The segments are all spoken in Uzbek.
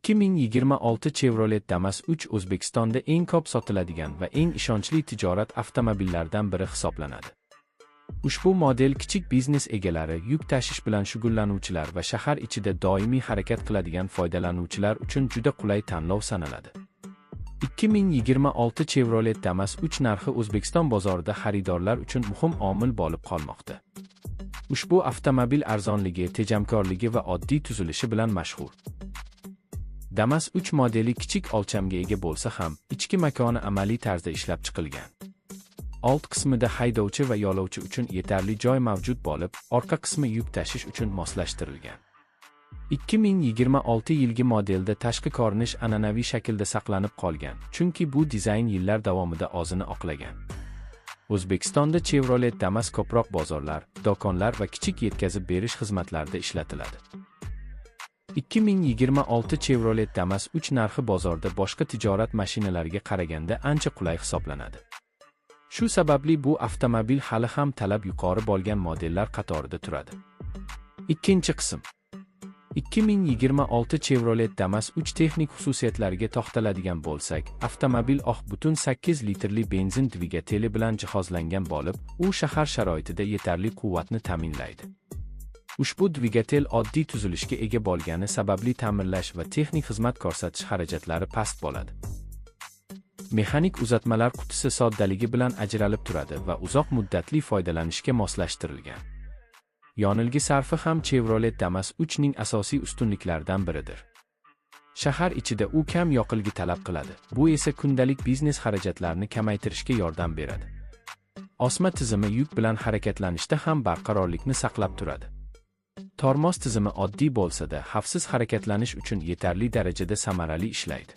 2026 Chevrolet Damas 3 O'zbekistonda eng ko'p sotiladigan va eng ishonchli tijorat avtomobillaridan biri hisoblanadi. Ushbu model kichik biznes egalari, yuk tashish bilan shug'ullanuvchilar va shahar ichida doimiy harakat qiladigan foydalanuvchilar uchun juda qulay tanlov sanaladi. 2026 Chevrolet Damas 3 narxi O'zbekiston bozorida xaridorlar uchun muhim omil bo'lib qolmoqda. Ushbu avtomobil arzonligi, tejamkorligi va oddiy tuzilishi bilan mashhur. Damas 3 modeli kichik o'lchamga ega bo'lsa ham, ichki makoni amaliy tarzda ishlab chiqilgan. Old qismida haydovchi va yo'lovchi uchun yetarli joy mavjud bo'lib, orqa qismi yuk tashish uchun moslashtirilgan. 2026 yilgi modelda tashqi ko'rinish an'anaviy shaklda saqlanib qolgan, chunki bu dizayn yillar davomida o'zini oqlagan. O'zbekistonda Chevrolet Damas ko'proq bozorlar, do'konlar va kichik yetkazib berish xizmatlarida ishlatiladi. 2026 Chevrolet Damas 3 narxi bozorda boshqa tijorat mashinalariga qaraganda ancha qulay hisoblanadi. Shu sababli bu avtomobil hali ham talab yuqori bo'lgan modellar qatorida turadi. Ikkinchi qism. 2026 Chevrolet Damas 3 texnik xususiyatlariga to'xtaladigan bo'lsak, avtomobil 3,8 litrli benzin dvigateli bilan jihozlangan bo'lib, u shahar sharoitida yetarli quvvatni ta'minlaydi. Ushbu dvigatel oddiy tuzilishga ega bo'lgani sababli ta'mirlash va texnik xizmat ko'rsatish xarajatlari past bo'ladi. Mexanik uzatmalar qutisi soddaligi bilan ajralib turadi va uzoq muddatli foydalanishga moslashtirilgan. Yonilgi sarfi ham Chevrolet Damas 3 ning asosiy ustunliklaridan biridir. Shahar ichida u kam yoqilg'i talab qiladi. Bu esa kundalik biznes xarajatlarini kamaytirishga yordam beradi. Osma tizimi yuk bilan harakatlanishda ham barqarorlikni saqlab turadi. Tormoz tizimi oddiy bo'lsa-da, xavfsiz harakatlanish uchun yetarli darajada samarali ishlaydi.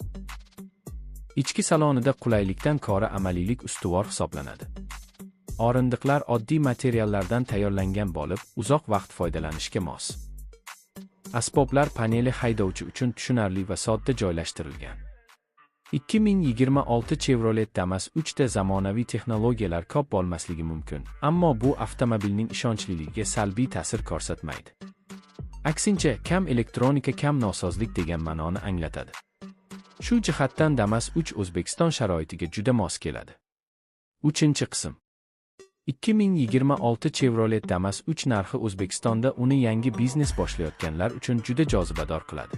Ichki salonida qulaylikdan ko'ra amaliylik ustuvor hisoblanadi. O'rindiqlar oddiy materiallardan tayyorlangan bo'lib, uzoq vaqt foydalanishga mos. Asboblar paneli haydovchi uchun tushunarli va sodda joylashtirilgan. 2026 Chevrolet Damas 3 da zamonaviy texnologiyalar ko'p bo'lmasligi mumkin, ammo bu avtomobilning ishonchliligiga salbiy ta'sir ko'rsatmaydi. Aksincha, kam elektronika kam nosozlik degan ma'noni anglatadi. Shu jihatdan Damas 3 O'zbekiston sharoitiga juda mos keladi. Uchinchi qism. 2026 Chevrolet Damas 3 narxi O'zbekistonda uni yangi biznes boshlayotganlar uchun juda jozibador qiladi.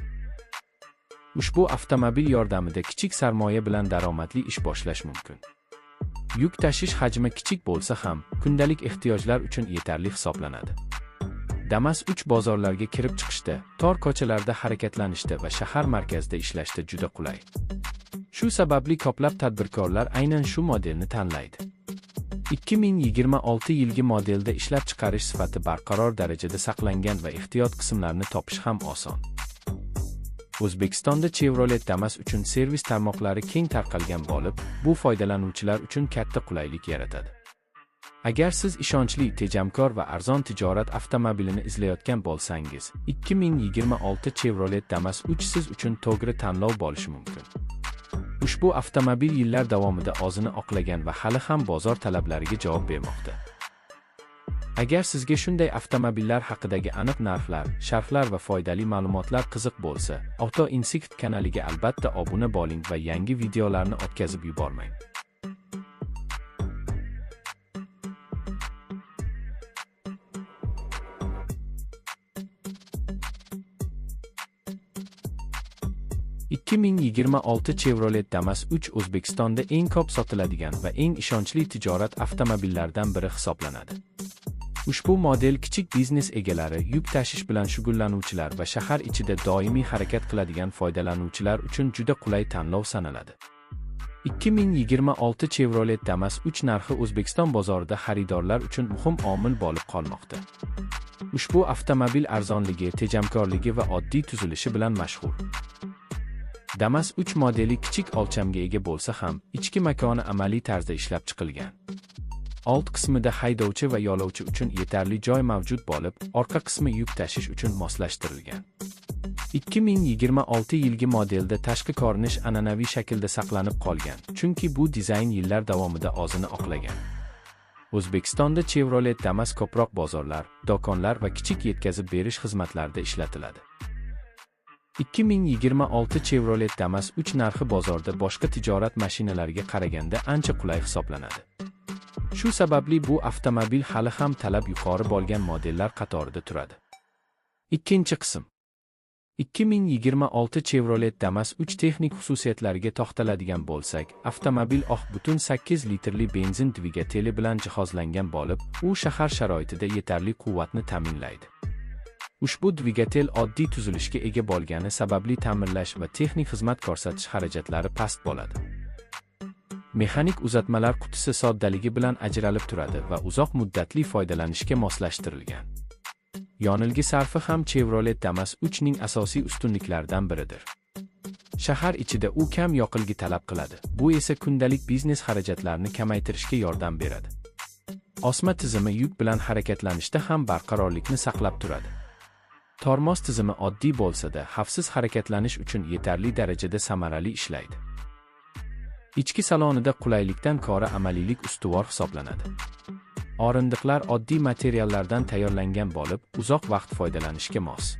Ushbu avtomobil yordamida kichik sarmoya bilan daromadli ish boshlash mumkin. Yuk tashish hajmi kichik bo'lsa ham, kundalik ehtiyojlar uchun yetarli hisoblanadi. Damas 3 bozorlarga kirib chiqishda, tor ko'chalarda harakatlanishda va shahar markazida ishlashda juda qulay. Shu sababli ko'plab tadbirkorlar aynan shu modelni tanlaydi. 2026 yilgi modelda ishlab chiqarish sifati barqaror darajada saqlangan va ehtiyot qismlarni topish ham oson. O'zbekistonda Chevrolet Damas uchun servis tarmoqlari keng tarqalgan bo'lib, bu foydalanuvchilar uchun katta qulaylik yaratadi. Agar siz ishonchli, tejamkor va arzon tijorat avtomobilini izlayotgan bo'lsangiz, 2026 Chevrolet Damas 3 siz uchun to'g'ri tanlov bo'lishi mumkin. Ushbu avtomobil yillar davomida o'zini oqlagan va hali ham bozor talablariga javob bermoqda. Agar sizga shunday avtomobillar haqidagi aniq narxlar, sharhlar va foydali ma'lumotlar qiziq bo'lsa, Auto Insight kanaliga albatta obuna bo'ling va yangi videolarni o'tkazib yubormang. ...2026 Chevrolet Damas 3 O'zbekistonda eng ko'p sotiladigan va eng ishonchli tijorat avtomobillaridan biri hisoblanadi. Ushbu model kichik biznes egalari, yuk tashish bilan shug'ullanuvchilar va shahar ichida doimiy harakat qiladigan foydalanuvchilar uchun juda qulay tanlov sanaladi. 2026 Chevrolet Damas 3 narxi O'zbekiston bozorida xaridorlar uchun muhim omil bo'lib qolmoqda. Ushbu avtomobil arzonligi, tejamkorligi va oddiy tuzilishi bilan mashhur. Damas 3 modeli kichik o'lchamga ega bo'lsa ham, ichki makoni amaliy tarzda ishlab chiqilgan. Old qismida haydovchi va yo'lovchi uchun yetarli joy mavjud bo'lib, orqa qismi yuk tashish uchun moslashtirilgan. 2026 yilgi modelda tashqi ko'rinish an'anaviy shaklda saqlanib qolgan, chunki bu dizayn yillar davomida o'zini oqlagan. O'zbekistonda Chevrolet Damas ko'proq bozorlar, do'konlar va kichik yetkazib berish xizmatlarida ishlatiladi. 2026 Chevrolet Damas 3 narxi bozorda boshqa tijorat mashinalariga qaraganda ancha qulay hisoblanadi. Shu sababli bu avtomobil hali ham talab yuqori bo'lgan modellar qatorida turadi. Ikkinchi qism. 2026 Chevrolet Damas 3 texnik xususiyatlariga to'xtaladigan bo'lsak, avtomobil 3,8 litrli benzin dvigateli bilan jihozlangan bo'lib, u shahar sharoitida yetarli quvvatni ta'minlaydi. Ushbu dvigatel oddiy tuzilishga ega bo'lgani sababli ta'mirlash va texnik xizmat ko'rsatish xarajatlari past bo'ladi. Mexanik uzatmalar qutisi soddaligi bilan ajralib turadi va uzoq muddatli foydalanishga moslashtirilgan. Yonilgi sarfi ham Chevrolet Damas 3 ning asosiy ustunliklaridan biridir. Shahar ichida u kam yoqilg'i talab qiladi. Bu esa kundalik biznes xarajatlarini kamaytirishga yordam beradi. Osma tizimi yuk bilan harakatlanishda ham barqarorlikni saqlab turadi. Tormoz tizimi oddiy bo'lsa-da, xavfsiz harakatlanish uchun yetarli darajada samarali ishlaydi. Ichki salonida qulaylikdan ko'ra amaliylik ustuvor hisoblanadi. O'rindiqlar oddiy materiallardan tayyorlangan bo'lib, uzoq vaqt foydalanishga mos.